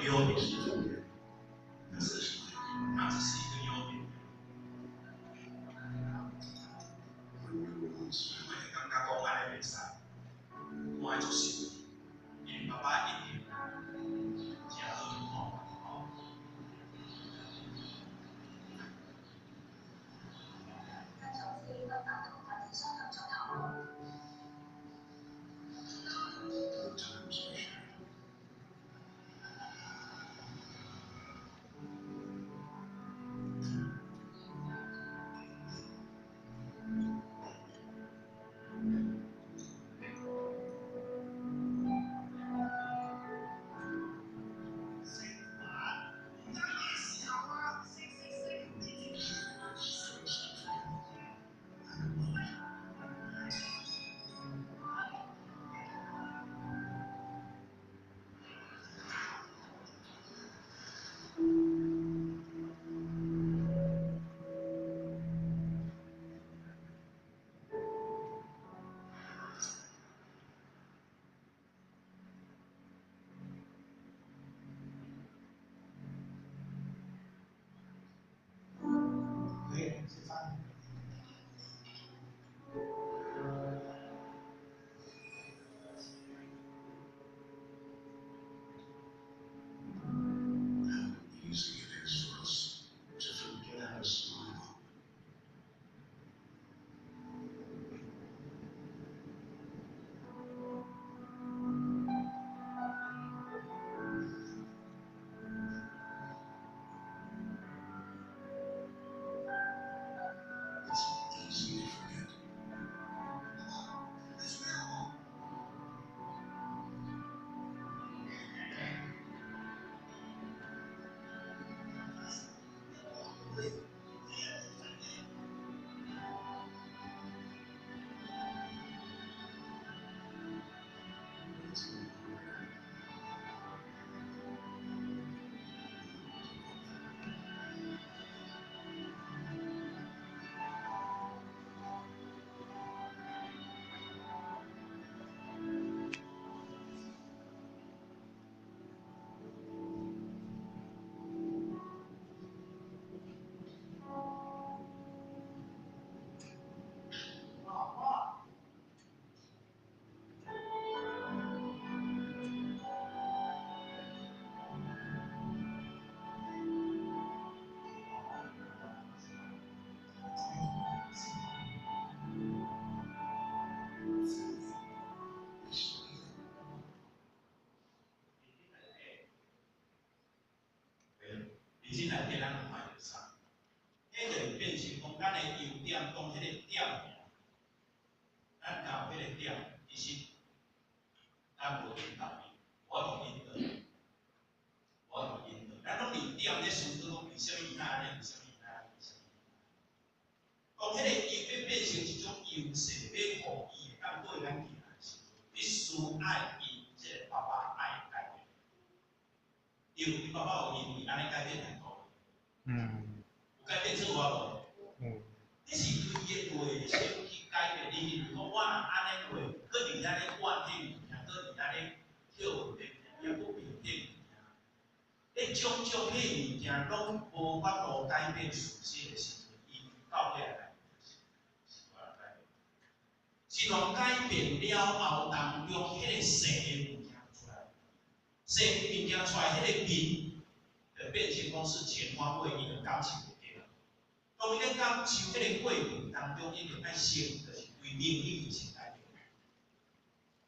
優點，可是它只是一個優點。 When we were once 我會感覺講按呢袂使，我愛做事，因為爸爸一定誠好吼吼。 Good times we shared. Easy it is for us to forget and love. 可以吃飯。 How easy it is for us to forget how to smile. It's easy to forget. Waiting longer to love. Fully we smile. 認真內底咱有看著啥？彼就是變成講，咱的優點，講彼個點爾，咱若有彼個點，其實咱無引導伊，無法度引導，無法度引導。咱攏佇點咧思考講，為啥物伊若按呢？為啥物伊若按呢？為啥物？講彼個優欲變成一種優勢，欲予伊會當對咱行的時陣，必須愛因這個爸爸愛改變。對，伊爸爸有因為按呢改變來做，有改變做我無？你是對伊的話先去改變，你認為講我若按呢做，閣佇遐咧怨彼物件，閣佇遐咧跳彼物件，也閣變彼物件，你種種彼物件攏無法度改變事實的時陣，伊到尾來是無法度改變。是當改變了後，當中彼個細的物件出來，細物件出來，彼個面就變成講是全方位伊就感受會著。當伊咧感受彼個過程當中，一定愛先就是對能力先改變。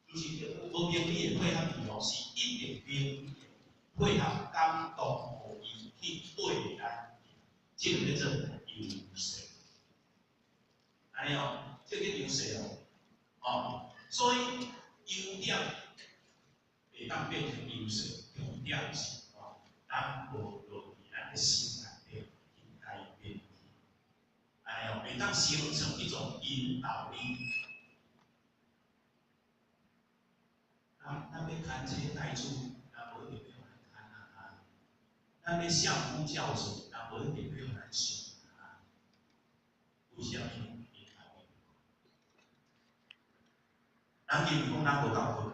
就是無能力的配合伊哦，是一定能力的配合感動，予伊去對咱，這個叫做優勢。按呢哦，這個叫優勢哦，哦，所以優點袂當變成優勢，重點是哦，咱無落佇咱的心內底去改變。按呢哦，袂當形成一種引導力。咱欲牽這個代志，人無一定欲予咱牽啊！咱欲相夫教子，人無一定欲予咱相啊。為啥物？人認為講咱無夠好，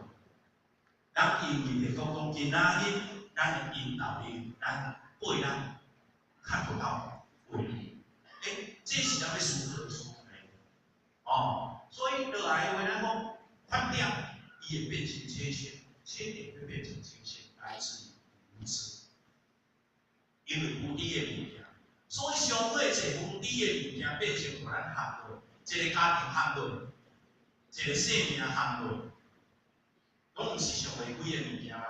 人以為會講講今仔日咱咱的引導力，咱對咱看不到未來。這是咱欲思考的所在。哦，所以落來的話，咱講缺點，伊會變成缺陷，缺點會變成缺陷，來自於無知，因為無知的物件，所以傷過濟無知的物件變成予咱陷落，一个家庭陷落，一个生命陷落，攏毋是想袂開的物件啊！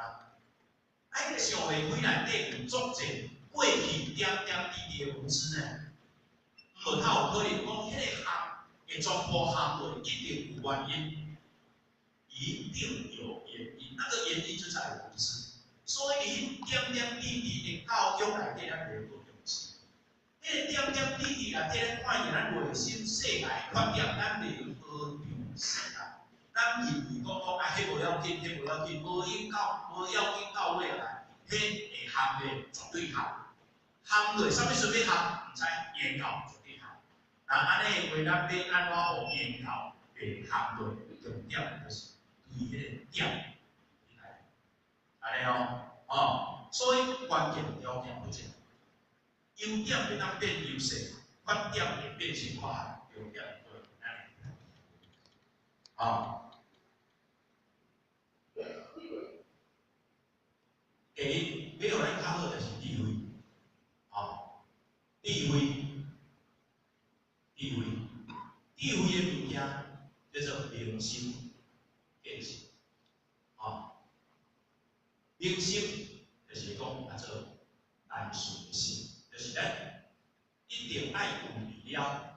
啊，彼个想袂開內底有足濟過去點點滴滴的無知呢，毋過較有可能講，彼个陷會全部陷落，一定有原因，一定有原因，那個原因就在無知。所以，佇點點滴滴的教育內底，咱袂閣重視。彼个點點滴滴內底，咱看見咱內心世界缺點，咱袂好重視啊。咱認為講講啊，彼無要緊，彼無要緊，無影到無要緊到尾來，彼會陷的絕對陷，陷落啥物時陣欲陷，毋知研究絕對陷。那按呢的話，咱欲按怎予研究袂陷落？重點就是對彼个點來，按呢哦，哦，所以關鍵條件不一，優點會當變優勢，缺點會變成缺陷，重點對，按呢，哦。第一，欲予咱較好就是智慧，哦，智慧，智慧，智慧的物件叫做明心見性，哦，明心就是講啊做單純的心，就是咱一定愛有佇了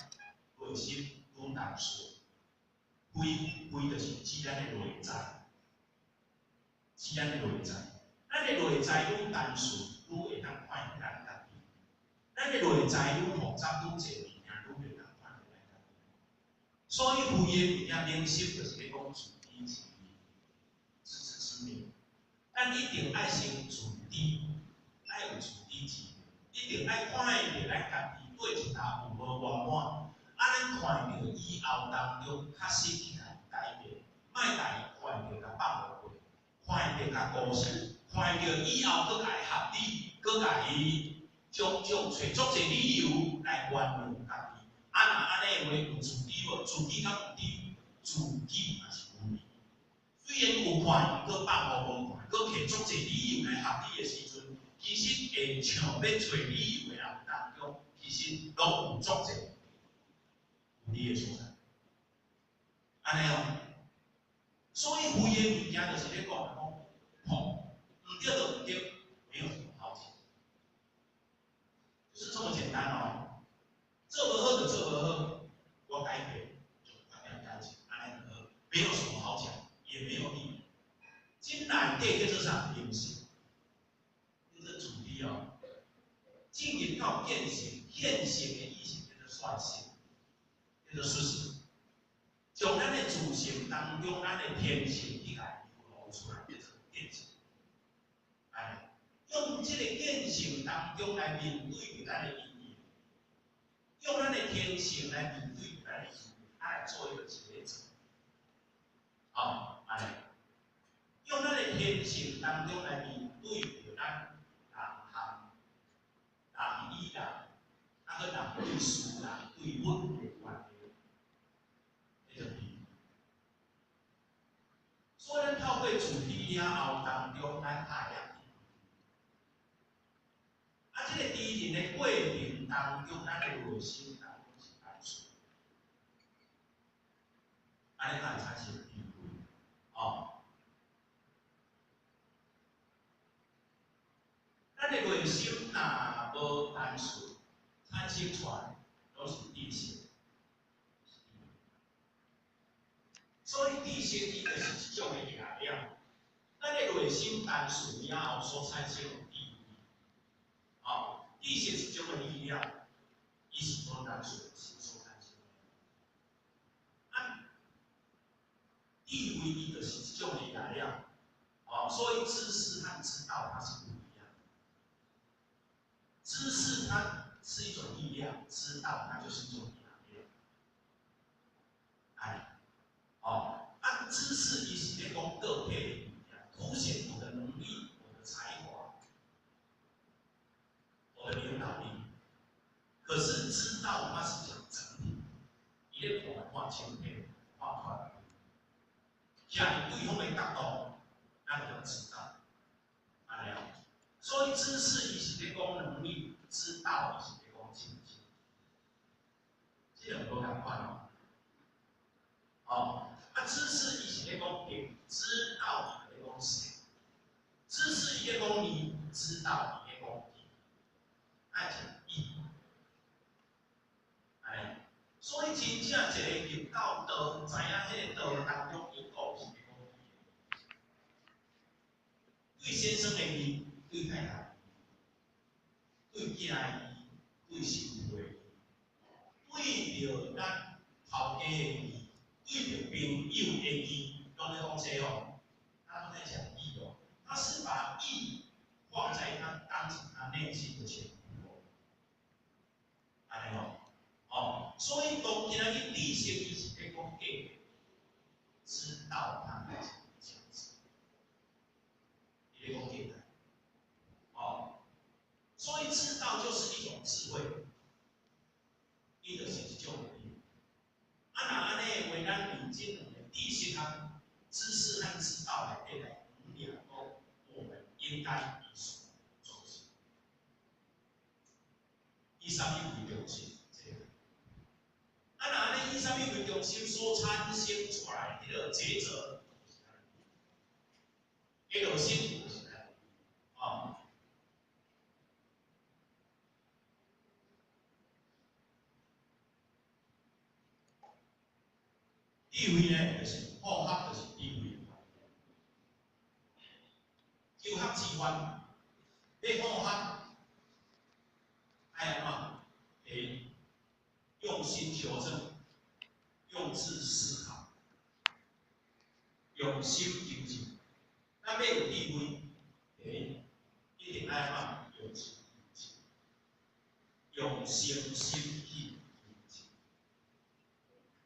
內心愈單純，慧慧就是指咱的內在，指咱的內在。咱的內在愈單純，愈會當看見咱家己；咱的內在愈複雜、愈濟物件，愈袂當看見咱家己。所以，慧的物件明心就是咧講自知之明，自知之明。咱一定愛先自知，愛有自知之明，一定愛看會著咱家己對一搭有無圓滿。啊，咱看著以後當中，確實去共改變，莫共伊看著共放予過，看著共姑息。看著以後，閣共伊合理，閣共伊種種揣足濟理由來原諒家己。啊，若按呢的話，有自知無？自知敢有知？自己嘛是有理。雖然有看，閣放予無看，閣摕足濟理由來合理的時陣，其實會想欲揣理由的人當中，其實攏有足濟有理的所在。按呢哦，所以慧的物件就是咧講講，吼。毋對就毋對，沒有什麼好講，就是這麼簡單哦。做無好就做無好，我改變就快點改進，按呢就好，沒有什麼好講，也沒有理由。這內底叫做啥？明心，叫做自知哦。進入到見性，見性的意思叫做率性，叫做率性。將咱的自性當中，咱的天性去共流露出來，叫做見性。用這个見性當中來面對咱的因緣，用咱的天性來面對咱的因緣，啊來做一個抉擇。好，按呢，用咱的天性當中來面對咱人和人與人，啊閣人對事、人對物的關係，這個所以咱透過自知了後當中，咱較會曉。啊，這个知認的過程當中，咱的內心當中是單純，按呢才會產生智慧，哦。咱的內心若無單純，產生出來攏是知識。所以知識伊就是一種的力量。咱的內心單純了後所產生的智慧，哦，知識是一種的力量，伊是從單純的心所產生的。啊，智慧伊就是一種的力量，哦，所以知識和知道它是不一樣的。知識它是一種力量，知道它就是一種力量。哎，哦，啊，知識伊是咧講個體的物件，凸顯我的能力、我的才華。看身體，看看。徛佇對方的角度，咱就知道，按呢哦。所以知識伊是咧講能力，知道伊是咧講境界，這兩個無仝款哦。哦，啊，知識伊是咧講點，知道伊咧講誰。知識伊咧講你，知道伊咧講伊，愛一個義。哎，所以真正一個入到道，知影彼個道當中因果是咧講義。對先生的義，對太太，對囝的義，對媳婦的義，對著咱頭家的義，對著朋友的義，攏咧講這哦，他都在講義哦，他是把義放在他當成他內心的前提哦，按呢哦，哦，所以講今仔日知識伊是咧講價值，知道他的價值，伊咧講價值，哦，所以知道就是一種智慧，伊就是一種能力。啊，若按呢的話，咱認真兩個知識和知識和知道內底來衡量講，我們應該以什麼中心？以啥物為中心？這個。啊，若按呢以啥物為中心所產生出來彼個抉擇，彼個心就是啊。智慧呢，就是好學，就是智慧。求學之法，欲好學，愛按怎？會用心求證，用智思考，用心求證。咱欲有智慧，會一定愛按怎？用心求證，用誠心去求證。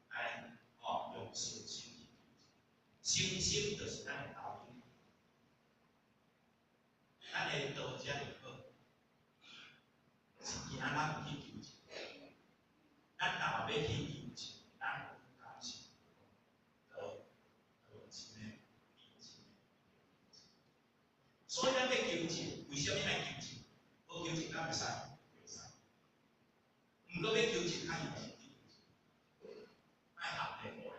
哎，哦，用誠心去求證，誠心就是咱的投入，咱的道遮爾好，是行咱去求證。咱若欲去求證，咱有感受道道真的，真的。所以咱欲求證，為啥物愛求證？無求證敢會使？袂使。毋過欲求證，較用心去求證，愛合理無咧，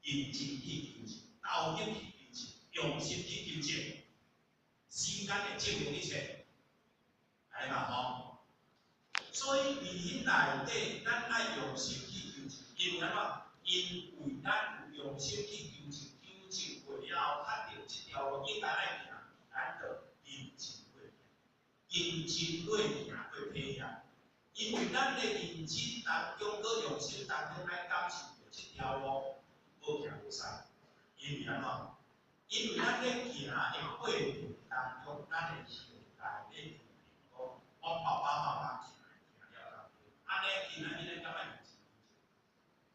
認真去求證，投入去求證，用心去求證，時間會證明一切，按呢嘛吼。所以佇彼內底，咱愛用心去求證，因為按怎？因為咱有用心去求證，求證過了後，確定這條路應該愛行，咱就認真過行，認真過行過體驗。因為咱咧認真當中，閣用心當中來感受著這條路無行袂使，因為按怎？因為咱咧行的過程當中，咱會後代咧認定講，我爸爸媽媽行行了咁對，按呢今仔日咱敢愛認真？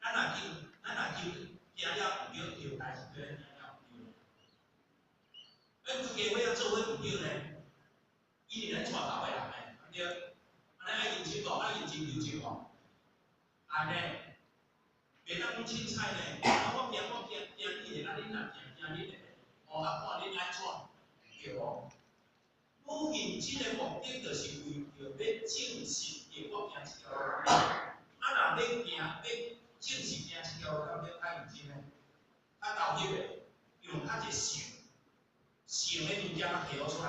咱若求，咱若求行了毋對，後代是對咱行了毋對。咱規家伙仔做伙毋對呢？因為咱帶頭的人呢，對。按呢愛認真無？愛認真求證無？按呢，袂當講凊彩呢。啊，我行我行行你的，啊，恁若行行恁的，哦，啊，看恁按怎，對無？愈認真的目的，就是為著欲證實著我行這條路。啊，若欲行欲證實行這條路，敢欲較認真呢？較投入的，用較一想想的物件較提好出來，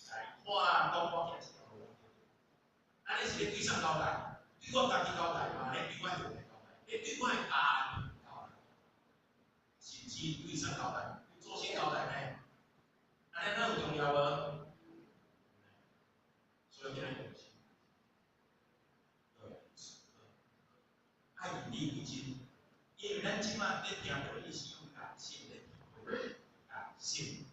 來看講我行這條路。按呢是咧對啥交代？對我家己交代嘛？咧對我後代交代？咧對我的家庭交代？甚至對啥交代？對祖先交代呢？按呢咱有重要無？所以今仔日就是對，愛以理為真，因為咱這馬咧聽著伊是用感性咧體會，感性。